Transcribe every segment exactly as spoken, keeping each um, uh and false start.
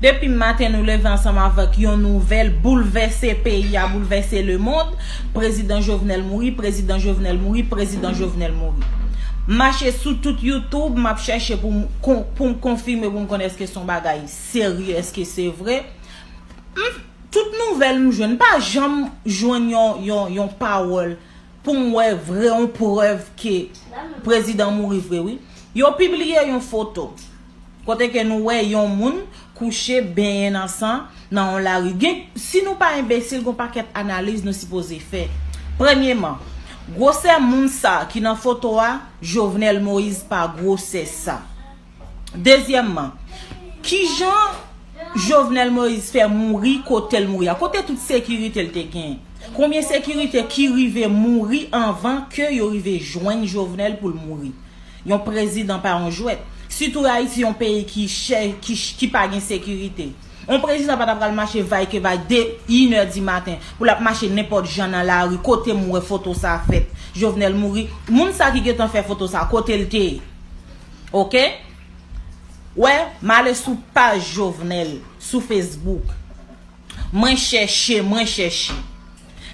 Depi maten nou leve ansanm avèk yon nouvèl boulvèse peyi a, boulvèse lemonn. Prezidan Jovenel mouri, prezidan Jovenel mouri, prezidan Jovenel mouri. M mache sou tout YouTube, m ap chèche pou m kon- pou m konfime, pou m konnen èske se yon bagay serye, èske se vre. M, tout nouvèl m jwenn, pa janm jwenn yon, yon, yon pawòl pou m wè vre, yon prèv ke prezidan mouri vre, wi. Yo pibliye yon foto kote ke nou wè yon moun kouche benyen nan san nan yon lari. Gen, si nou pa enbesil, gen yon pakèt analiz nou sipoze fè. Premyeman, gwosè moun sa ki nan foto a, Jovenel Moïse pa gwosè sa. Dezyèmman, kijan Jovenel Moïse fè mouri kote l mouri a? Kote tout sekirite l te gen? Konbyen sekirite ki rive mouri anvan ke yo rive jwenn Jovenel pou l mouri? Yon prezidan pa yon jwèt. Sitou Ayiti, yon peyi ki chè, ki, ki pa gen sekirite. Yon prezidan pa ta pral mache vay ke vay de inè di maten pou l ap mache nenpòt jan nan lari kote m wè foto sa fèt. Jovenel mouri. Moun sa ki gentan fè foto sa, kote l te ye? Oke? Wè, m ale sou paj Jovenel sou Facebook. Mwen chèche, mwen chèche.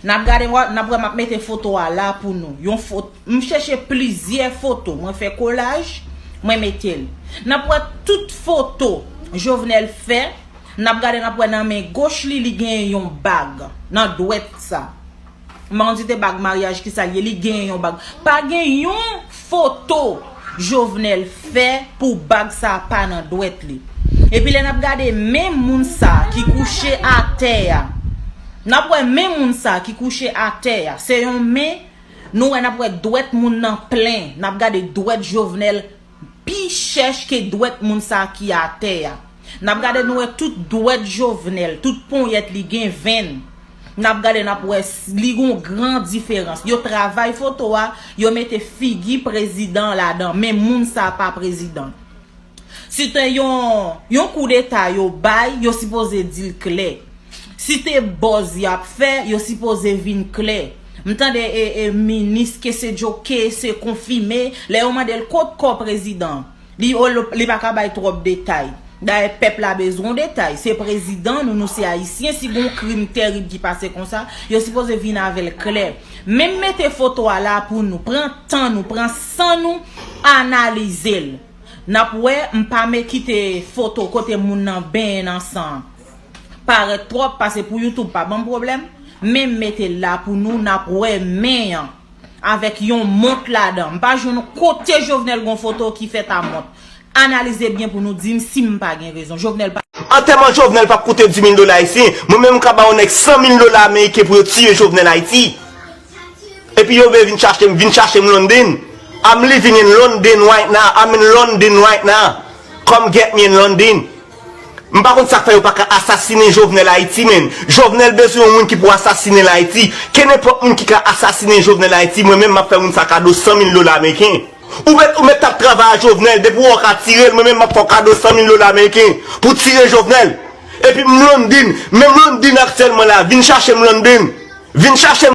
N ap gade, w a- n ap wè m ap mete foto a la pou nou. Yon foto, m chèche plizyè foto. Mwen fè kolaj, mwen mete l. N ap wè tout foto Jovenel fè. N ap gade, n ap wè nan men goch li, li genyen yon bag nan dwèt sa. M pa konn si te bag maryaj, ki sa l ye, li genyen yon bag. Pa gen yon foto Jovenel fè pou bag sa pa nan dwèt li. Epi lè n ap gade men moun sa ki kouche atè a, n ap wè men moun sa ki kouche atè a, se yon men, nou wè, n ap wè dwèt moun nan plen, n ap gade dwèt Jovenel pi chèch ke dwèt moun sa ki atè a. N ap gade, nou wè tout dwèt Jovenel, tout ponyèt li gen venn. N ap gade, n ap wè s- li gon gran diferans. Yo travay foto a, yo mete figi prezidan ladan, men moun sa pa prezidan. Si te yon, yon koudeta yo bay, yo sipoze di l klè. Si te buzz y ap fè, yo sipoze vin klè. M tande e, e minis ke se djoke, se konfime, lè yo mande l kot kò prezidan, li, o, li pa ka bay twòp detay. Dayè, pèp la bezwen yon detay. Se prezidan nou, nou se ayisyen. Si gon krim terib ki pase konsa, yo sipoze vin avè l klè. Menm mete foto a la pou nou, pran tan nou, pran san nou, analize l. N ap wè, m pa me kite foto kote moun nan benyen nan san parèt twòp, pase pou YouTube pa ban m pwoblèm, men m mete l la pou nou, n ap wè men an avèk yon mont ladan. M pa jwenn kote Jovenel gon foto ki fèt a mont. Analize byen pou nou di m si m pa gen rezon. Jovenel pa. Antèman Jovenel p ap koute dis mil dola ayisyen. Mwen menm m ka ba yon nèg san mil dola ameriken pou yo tiye Jovenel Ayiti. Epi yo vle vin chache m, vin chache m London. I'm living in London right now. I'm in London right now. Come get me in London. M pa konn sa k fè yo pa ka asasinen Jovenel Ayiti, men. Jovenel bezwen yon moun ki pou asasinen l Ayiti. Kenenpòt moun ki ka asasinen Jovenel Ayiti, mwen menm m ap fè moun sa kado san mil dola ameriken. Ou mèt, ou mèt t ap travay a Jovenel, depi w wè w ka tire l, mwen menm m ap fè w kado san mil dola ameriken pou tire Jovenel. Epi m London, menm London aktyèlman la, vin chache m London. Vin chache m.